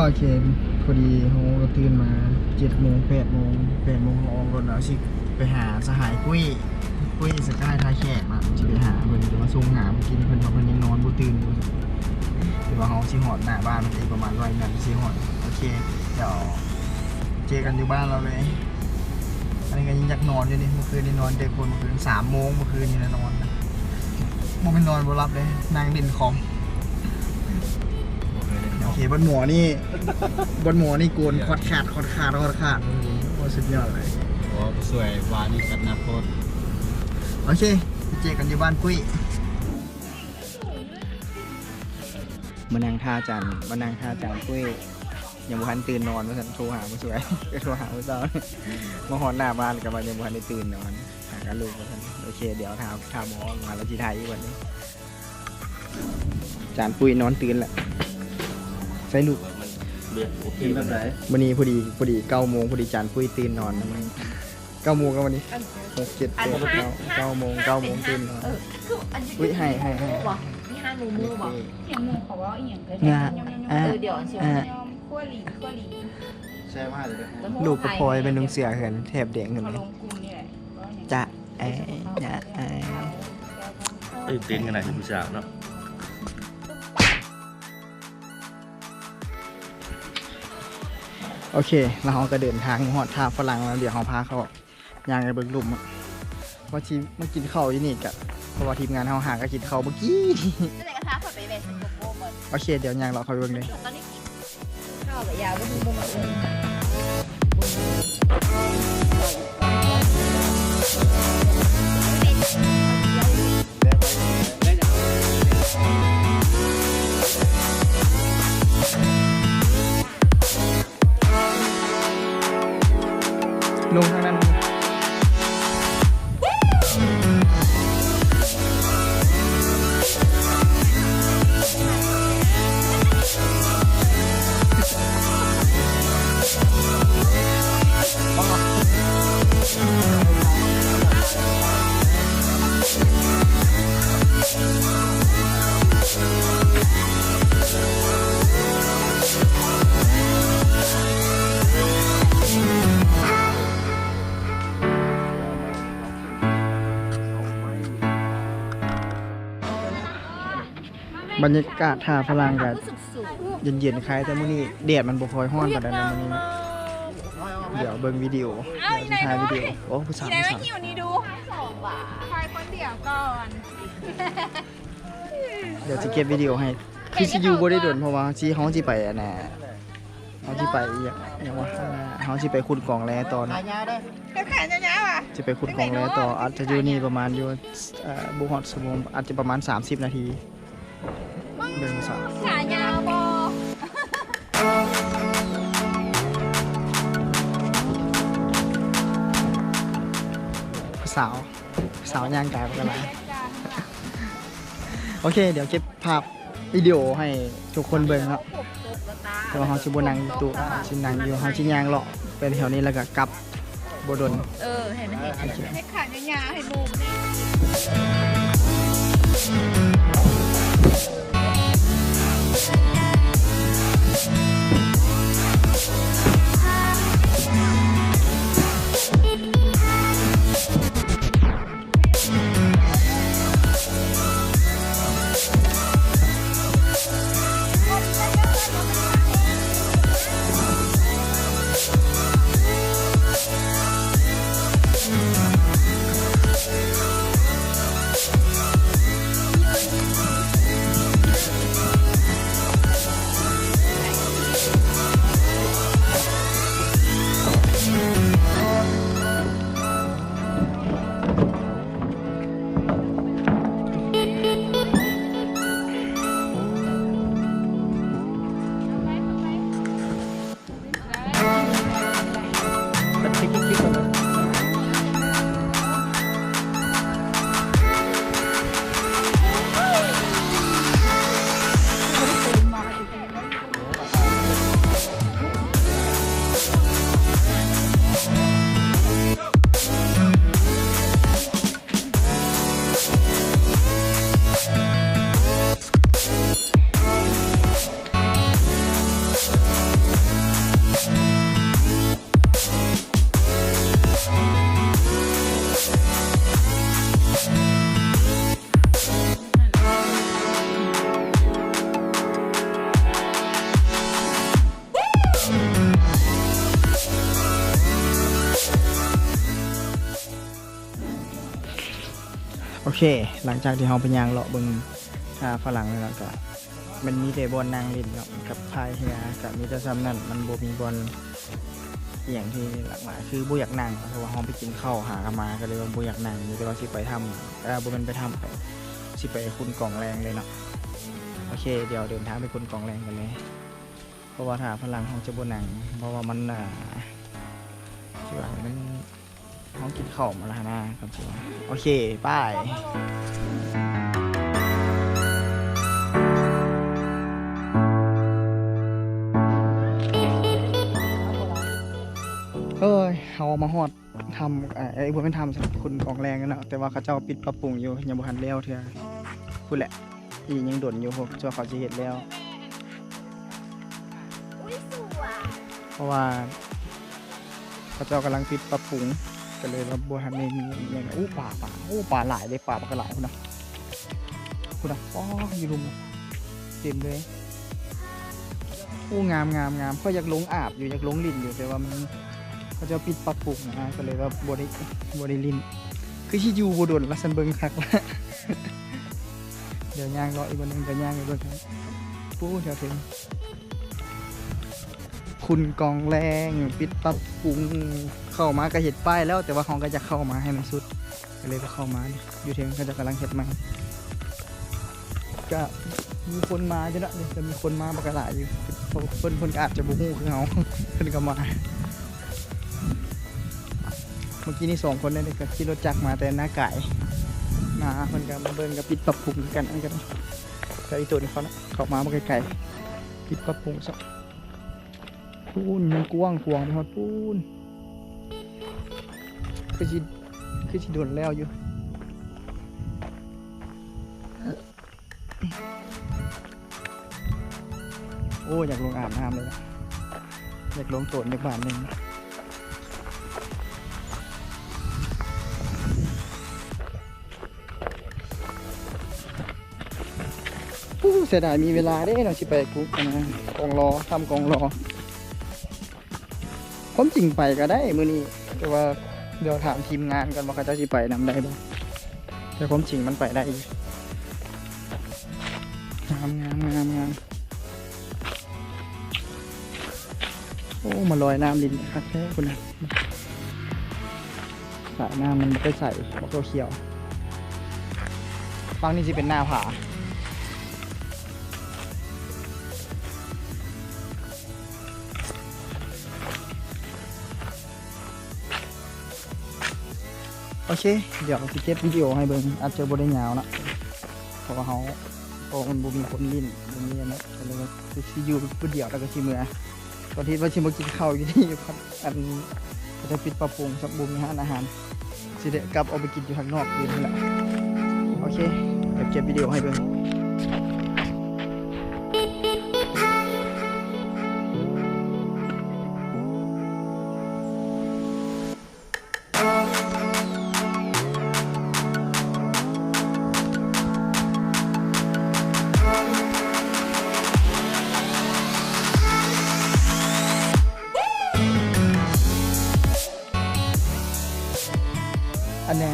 ໂອເຄ ພໍດີເຮົາກໍຕື່ນມາເຈັດໂມງ ແປດໂມງ ແປດໂມງເຮົາອອກລົດແລ້ວ ຊິໄປຫາສະຫາຍ ປຸ້ຍ ປຸ້ຍສະກາຍທ່າແຂກເນາະ ຊິໄປຫາເພິ່ນ ຈະມາສົ່ງຫາ ມື້ກີ້ເພິ່ນວ່າເພິ່ນຍັງນອນບໍ່ຕື່ນຢູ່ ແຕ່ວ່າເຮົາຊິຮອດໜ້າບ້ານເພິ່ນອີກປະມານຮ້ອຍແມັດ ຊິຮອດ. ໂອເຄ ດຽວເຈີກັນຢູ່ບ້ານລາວເລີຍ. ອັນນີ້ກໍຍັງຢາກນອນຢູ່ນີ້ ເມື່ອຄືນນີ້ນອນເດັກໂພດ ເມື່ອຄືນສາມໂມງ ເມື່ອຄືນນີ້ນະນອນນະ ບໍ່ແມ່ນນອນບໍ່ຫຼັບເດ້ ນັ່ງຫຼິ້ນຄອມ. ໂອເຄ ບັດໝໍນີ້ ບັດໝໍນີ້ໂກນຄອດຂາດ ຄອດຂາດ ຄອດຂາດ ໂອ້ ສຸດຍອດເລີຍ. ໂອ້ ຜູ້ຊ່ວຍວ່ານີ້ກັນນະໂພດ. ໂອເຄ ໄປເຈີກັນຢູ່ບ້ານປຸ້ຍ. ມານັ່ງຖ້າຈານ ມານັ່ງຖ້າຈານປຸ້ຍ ຍັງບໍ່ທັນຕື່ນນອນວ່າຊັ້ນ ໂທຫາຜູ້ຊ່ວຍ ໂທຫາຜູ້ເຊົ່າ ມາຮອດໜ້າບ້ານກໍວ່າຍັງບໍ່ທັນໄດ້ຕື່ນນອນ ຫາກັນລູກວ່າຊັ້ນ. ໂອເຄ ດຽວຖ້າ ຖ້າໝໍອອກມາແລ້ວຊິຖ່າຍອີກບັດນີ້. ຈານປຸ້ຍນອນຕື່ນແລ້ວ ໃສ່ລູກ. ມື້ນີ້ພໍດີ ພໍດີເກົ້າໂມງ ພໍດີຈານປຸ້ຍຕື່ນນອນ. ເກົ້າໂມງແລ້ວວັນນີ້ ຫົກ ເຈັດ ແປດ ເກົ້າ ເກົ້າໂມງ ເກົ້າໂມງຕື່ນນອນ. ອຸ້ຍ ໃຫ້ ໃຫ້ ໃຫ້ ມີຮ້ານໝູໝູບໍ່? ຫຍັງໝູເຂົາເວົ້າອີ່ຫຍັງກໍໄດ້ ເອີ ດຽວຊິ ແຊບມາກເລີຍ. ລູກກໍພອຍເປັນລຸງເສືອເຮືອນແຖບແດງຂຶ້ນເລີຍ. ຈະ ເອີ ຈະ ເອີ ຕື່ນເຕັ້ນຂະໜາດຜູ້ສາວເນາະ. ໂອເຄ ແລ້ວເຮົາກໍເດີນທາງມາຮອດທ່າຝຣັ່ງແລ້ວ ດຽວເຮົາພາເຂົາຍ່າງໄປເບິ່ງລຸ່ມ ວ່າຊິມາກິນເຂົ້າຢູ່ນີ້ກະ ເພາະວ່າທີມງານເຮົາຫາກໍກິນເຂົ້າມື້ກີ້. ຈັ່ງໃດກໍພາຂ້ອຍໄປແວ່ຊື້ໂກໂກ້ກ່ອນ. ໂອເຄ ດຽວຍ່າງເລາະເຂົ້າໄປເບິ່ງເດີ. ຕອນນີ້ກິນເຂົ້າແລ້ວ ບໍ່ຮູ້ບໍ່ເບິ່ງເລີຍ. ລົງທາງນັ້ນ. ບັນຍາກາດທ່າຝຣັ່ງກໍເຢັນໆ ຄ້າຍແຕ່ມື້ນີ້ແດດມັນບໍ່ຄ່ອຍຮ້ອນປານໃດນະມື້ນີ້. ດຽວເບິ່ງວິດີໂອ ດຽວຊິຖ່າຍວິດີໂອ. ໂອ້ ຜູ້ສາວ ຜູ້ສາວ ດຽວຊິເກັບວິດີໂອໃຫ້ ຄືຊິຢູ່ບໍ່ໄດ້ດົນ ເພາະວ່າຊິ ເຮົາຊິໄປອັນນ່າ ເຮົາຊິໄປອີ່ຫຍັງ ຫຍັງວະ ເຮົາຊິໄປຂຸດກອງແຮ່ຕໍ່ເນາະ. ຂາຍາວໆ ອະ ຊິໄປຂຸດກອງແຮ່ຕໍ່ ອາດຈະຢູ່ນີ້ປະມານຢູ່ ເອີ ບໍ່ຮອດຊົ່ວໂມງ ອາດຈະປະມານສາມສິບນາທີ. ເບິ່ງສາວ ຂາຍາວບໍ່? ສາວ ສາວຍ່າງກາຍບໍ່ກະລາ. ໂອເຄ ດຽວເກັບພາບ ວິດີໂອໃຫ້ທຸກຄົນເບິ່ງເນາະ ແຕ່ວ່າເຮົາຊິບໍ່ນັ່ງຢູ່ໂຕະ ຊິນັ່ງຢູ່ ເຮົາຊິຍ່າງເລາະໄປແຖວນີ້ ແລ້ວກໍກັບບໍ່ດົນ. ເອີ ເຫັນ ເຫັນ ເຮັດຂາຍາວໆ ໃຫ້ໝູ່ແດ່. ໂ ໂອເຄ ຫຼັງຈາກທີ່ເຮົາໄປຍ່າງເລາະເບິ່ງທ່າຝຣັ່ງແລ້ວເນາະ ກະມັນມີແຕ່ບ່ອນນັ່ງຫຼິ້ນເນາະ ກັບພາຍເຮືອ ກະມີແຕ່ຊ່ຳນັ້ນ ມັນບໍ່ມີບ່ອນອີ່ຫຍັງທີ່ຫຼາກຫຼາຍ ຄືບໍ່ຢາກນັ່ງ ເພາະວ່າເຮົາໄປກິນເຂົ້າຫາກັນມາ ກະເລີຍວ່າບໍ່ຢາກນັ່ງ ມີແຕ່ວ່າຊິໄປຖ້ຳ ເອີ ບໍ່ແມ່ນໄປຖ້ຳ ໄປ ຊິໄປຂຸນກອງແລງເລີຍເນາະ. ໂອເຄ ດຽວເດີນທາງໄປຂຸນກອງແລງກັນເລີຍ ເພາະວ່າຖ້າຝຣັ່ງເຮົາຈະບໍ່ນັ່ງ ເພາະວ່າມັນ ອ່າ ຄືວ່າມັນ ເຮົາກິນເຂົ້າມາແລ້ວຫັ້ນນາ ຄຳຊິວ່າ ໂອເຄ ໄປ. ເອີຍ ເຮົາມາຮອດຖ້ຳ ເອີ ບໍ່ແມ່ນຖ້ຳ ຂຸນກອງແລງແລ້ວເນາະ ແຕ່ວ່າເຂົາເຈົ້າປິດປັບປຸງຢູ່ ຍັງບໍ່ທັນແລ້ວເທື່ອ ພຸ້ນແຫຼະ. ອີກຍັງດົນຢູ່ ພວກເຂົາຊິເຮັດແລ້ວ ເພາະວ່າເຂົາເຈົ້າກຳລັງປິດປັບປຸງ ກະເລີຍວ່າບໍ່ທັນໄດ້ມີອີ່ຫຍັງ. ໂອ້ ປາ ປາ ໂອ້ ປາຫຼາຍເດ້ ປາບັກຫຼາຍພຸ້ນນະ ພຸ້ນນະ ປາຢູ່ລຸ່ມເຕັມເລີຍ. ໂອ້ ງາມ ງາມ ງາມ ຂ້ອຍຢາກລົງອາບຢູ່ ຢາກລົງຫຼິ້ນຢູ່ ແຕ່ວ່າມັນ ເຂົາເຈົ້າປິດປັບປຸງນະ ກະເລີຍວ່າບໍ່ໄດ້ ບໍ່ໄດ້ຫຼິ້ນ ຄືຊິຢູ່ບໍ່ດົນລະ ຊັ້ນເບິ່ງຄັກລະ. ດຽວຍ່າງເລາະອີກບ່ອນໜຶ່ງ ດຽວຍ່າງໄປເບິ່ງ ປູ້ ແຖວເທິງ ຂຸນກອງແລງ ປິດປັບປຸງ ເຂົ້າມາກະເຫັນປ້າຍແລ້ວ ແຕ່ວ່າເຮົາກະຢາກເຂົ້າມາໃຫ້ມັນສຸດ ກະເລີຍບໍ່ເຂົ້າມາ. ຢູ່ເທິງເຂົາເຈົ້າກຳລັງເຮັດໃໝ່ ກະມີຄົນມາຢູ່ເນາະ ກະມີຄົນມາບັກຫຼາຍຢູ່ ເພິ່ນ ເພິ່ນກະອາດຈະບໍ່ຮູ້ຄືເຮົາ ເພິ່ນກະມາ. ເມື່ອກີ້ນີ້ສອງຄົນນີ້ກະຂີ່ລົດຈັກມາແຕ່ນາກາຍ ມາ ເພິ່ນກະມາເບິ່ງ ກະປິດປັບປຸງຄືກັນ ອັນນີ້ກະໄດ້ ກະອີໂຕນີ້ເຂົາເນາະ ເຂົ້າມາບໍ່ໄກລໆ ປິດປັບປຸງຊະ. ພຸ້ນ ມັນກວ້າງຂວາງໄປຮອດພຸ້ນ ຄືຊິ ຄືຊິດົນແລ້ວຢູ່. ໂອ້ ຢາກລົງອາບນ້ຳເລີຍ ຢາກລົງໂຕນຈັກບາດໜຶ່ງ. ໂອ້ ເສຍດາຍມີເວລາເດ້ເນາະ ຊິໄປ ອັນນະ ກອງລໍ ຖ້ຳກອງລໍ. ຄວາມຈິງໄປກະໄດ້ມື້ນີ້ ແຕ່ວ່າດຽວຖາມທີມງານກ່ອນວ່າເຂົາເຈົ້າຊິໄປນຳໄດ້ບໍ່ ແຕ່ຄວາມຈິງມັນໄປໄດ້ຢູ່. ງາມ ງາມ ງາມ ງາມ. ໂອ້ ມາລອຍນ້ຳຫຼິ້ນຄັກແທ້ພຸ້ນນະ ສາຍນ້ຳມັນບໍ່ຄ່ອຍໃສ ບໍ່ຄ່ອຍຂຽວ. ຝັ່ງນີ້ຊິເປັນໜ້າຜາ. ໂອເຄ ດຽວຊິເກັບວິດີໂອໃຫ້ເບິ່ງ ອາດຈະບໍ່ໄດ້ຍາວເນາະ ເພາະວ່າເຮົາ ເພາະວ່າມັນບໍ່ມີຄົນຫຼິ້ນ ບໍ່ມີອັນນັ້ນ ກະເລີຍວ່າຊິຢູ່ຜູ້ດຽວ ແລ້ວກະຊິເມືອ. ຕອນທີ່ວ່າຊິມາກິນເຂົ້າຢູ່ນີ້ ພັດ ອັນ ເຂົາເຈົ້າປິດປັບປຸງ ບໍ່ມີຮ້ານອາຫານ ຊິໄດ້ກັບອອກໄປກິນຢູ່ຂ້າງນອກຄືນຫັ້ນແຫຼະ. ໂອເຄ ດຽວເກັບວິດີໂອໃຫ້ເບິ່ງ. ອັນແນ່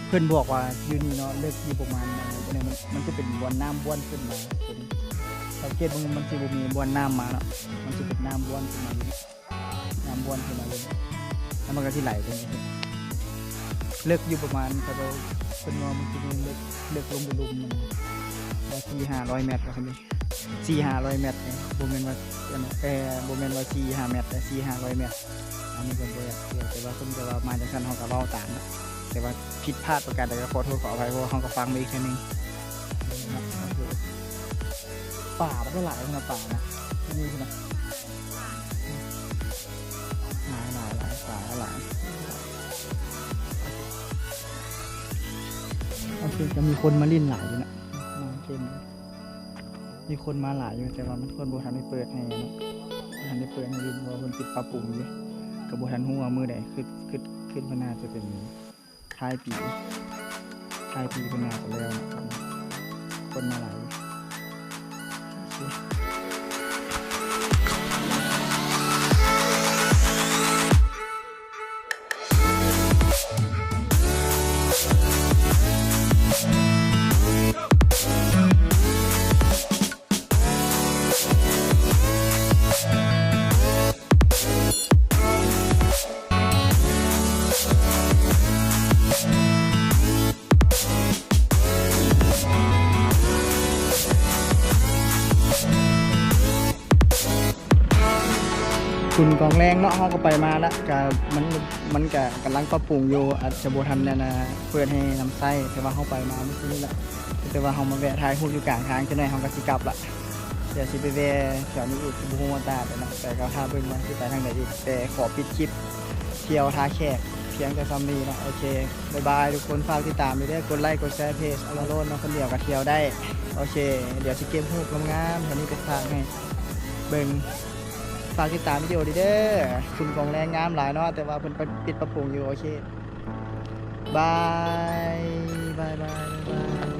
ເພິ່ນບອກວ່າຢູ່ນີ້ເນາະ ເລິກຢູ່ປະມານ ອັນນັ້ນ ມັນ ມັນຈະເປັນບ່ອນນ້ຳບ້ວນຂຶ້ນມາ ສັງເກດເບິ່ງ ມັນຊິບໍ່ມີບ່ອນນ້ຳມາເນາະ ມັນຊິເປັນນ້ຳບ້ວນຂຶ້ນມາຢູ່ ນ້ຳບ້ວນຂຶ້ນມາເລີຍ ແລ້ວມັນກະຊິໄຫຼໄປນີ້ ເລິກຢູ່ປະມານ ເຂົາເຈົ້າເພິ່ນວ່າມັນຊິມີເລິກ ເລິກລົງໄປລຸ່ມມັນ ວ່າສີ່ຫ້າຮ້ອຍແມັດວ່າຊັ້ນເດ ສີ່ຫ້າຮ້ອຍແມັດເດ ບໍ່ແມ່ນວ່າ ອັນນັ້ນ ແຕ່ບໍ່ແມ່ນວ່າສີ່ຫ້າແມັດເດ ສີ່ຫ້າຮ້ອຍແມັດ. ອັນນີ້ກະບໍ່ຢາກເຊື່ອ ແຕ່ວ່າເພິ່ນກະວ່າມາຈັ່ງຊັ້ນ ເຮົາກະເວົ້າຕາມເນາະ ແຕ່ວ່າຜິດພາດປະການໃດກະຂໍໂທດຂໍອະໄພ ເພາະວ່າເຮົາກະຟັງມາອີກເທື່ອໜຶ່ງ. ປາມັນກະຫຼາຍຫັ້ນນະ ປານະ ທີ່ນີ້ພຸ້ນນະ ຫຼາຍໆ ປາຫຼາຍ ໂອເຄ ກະມີຄົນມາຫຼິ້ນຫຼາຍຢູ່ນະ ມາເກມ ມີຄົນມາຫຼາຍຢູ່ ແຕ່ວ່າມັນ ເພິ່ນບໍ່ທັນໄດ້ເປີດໃຫ້ເນາະ ບໍ່ທັນໄດ້ເປີດໃຫ້ຫຼິ້ນ ເພາະວ່າເພິ່ນປິດປັບປຸງຢູ່ ກະບໍ່ທັນຮູ້ວ່າມື້ໃດ ຄຶດ ຄຶດ ຄຶດວ່າໜ້າຈະເປັນ ທ້າຍປີ ທ້າຍປີເພິ່ນໜ້າຈະແລ້ວເນາະ ຄົນມາຫຼາຍຢູ່. ໂອເຄ ຄຸນກອງແລງເນາະ ເຮົາກໍໄປມາລະ ກະມັນ ມັນກະກຳລັງປັບປຸງຢູ່ ອາດຈະບໍ່ທັນອັນນ່າເປີດໃຫ້ນຳໃຊ້ ແຕ່ວ່າເຮົາໄປມາມື້ກີ້ນີ້ລະ ແຕ່ວ່າເຮົາມາແວະຖ່າຍຮູບຢູ່ກາງທາງ ຈັກໜ່ອຍເຮົາກໍຊິກັບລະ ດຽວຊິໄປແວ່ແຖວນີ້ອີກ ບໍ່ຮູ້ວ່າຕາດໃດເນາະ ແຕ່ກໍຖ້າເບິ່ງວ່າຊິໄປທາງໃດອີກ ແຕ່ຂໍປິດຄລິບທ່ຽວທ່າແຂກພຽງແຕ່ສ່ຳນີ້ເນາະ. ໂອເຄ ບາຍບາຍທຸກຄົນ ຝາກຕິດຕາມເດີ ກົດໄລກົດແຊເພຈອາໂລນເນາະ ຄົນດຽວກໍທ່ຽວໄດ້. ໂອເຄ ດຽວຊິເກັບຮູບງາມໆແຖວນີ້ໄປຝາກໃຫ້ເບິ່ງ ຝາກຕິດຕາມວິດີໂອເດີ. ຄຸນກອງແລງງາມຫຼາຍເນາະ ແຕ່ວ່າເພິ່ນໄປປິດປັບປຸງຢູ່. ໂອເຄ ບາຍບາຍ ບາຍບາຍ.